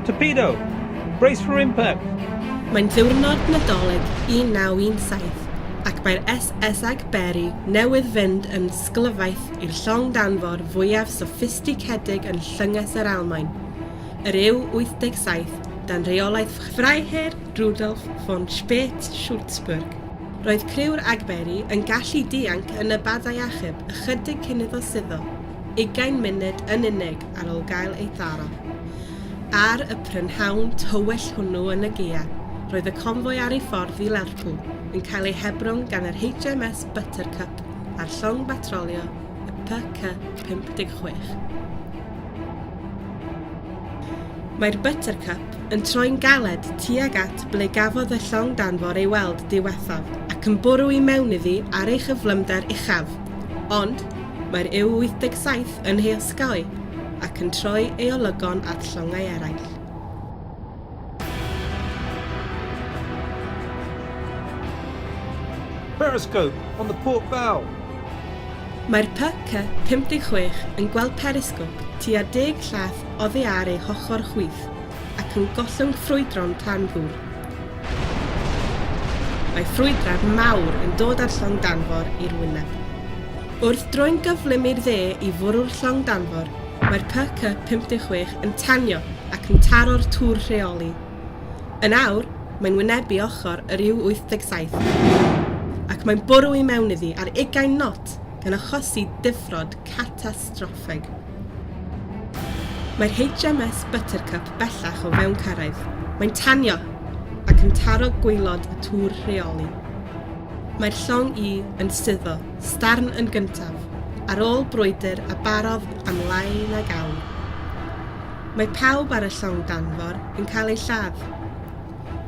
Torpedo! Brace for impact! Mae'n ddiwrnod Nadolig 1917 ac mae'r SS Agbery newydd fynd yn sglyfaeth i'r llong danfor fwyaf soffistigedig yn Llynges yr Almaen, yr U-87 dan reolaeth Freiherr Rudolf von Spee-Schulzburg. Roedd criw'r Agbery yn gallu dianc yn y badau achub ychydig cyn iddo suddo, ugain munud yn unig ar ôl gael ei tharo. Ar y prynhawn tywyll hwnnw yn y gaeaf, roedd y confoi ar ei ffordd i Lerpwl yn cael ei hebrwng gan yr HMS Buttercup a'r llong batrolio y PK 56. Mae'r Buttercup yn troi'n galed tuag at ble gafodd y llong danfor ei weld diwethaf ac yn bwrw i mewn iddi ar ei chyflymder uchaf. Ond, mae'r U-87 yn ei osgoi ac yn troi ei olygon at llongau eraill. Periscope on the port bow! Mae'r PK 56 yn gweld perisgop tua deg llath oddi ar ei hochr chwith ac yn gollwng ffrwydron tan ddŵr. Mae ffrwydrad mawr yn dod â'r llong danfor i'r wyneb. Wrth droi'n gyflym i'r dde i fwrw'r llong danfor, mae'r PK 56 yn tanio ac yn taro'r tŵr rheoli. Yn awr, mae'n wynebu ochr yr U-87, ac mae'n bwrw i mewn iddi ar ugain knot, gan achosi difrod catastroffig. Mae'r HMS Buttercup bellach o fewn cyrraedd. Mae'n tanio, ac yn taro gwaelod y tŵr rheoli. Mae'r llong U yn suddo, starn yn gyntaf, ar ôl brwydr a barodd am lai nag awr. Mae pawb ar y llong danfor yn cael eu lladd.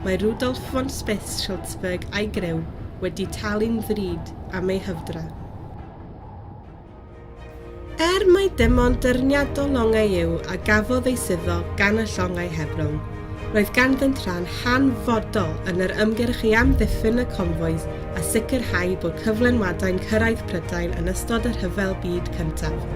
Mae Rudolf von Spitz-Schultzberg a'i griw wedi talu'n ddrud am eu hyfdra. Er mai dim ond dyrniad o longau yw a gafodd ei suddo gan y llongau hebrwng, roedd ganddynt rhan hanfodol yn yr ymgyrch i amddiffyn y confois a sicrhau bod cyflenwadau'n cyrraedd Prydain yn ystod y Rhyfel Byd Cyntaf.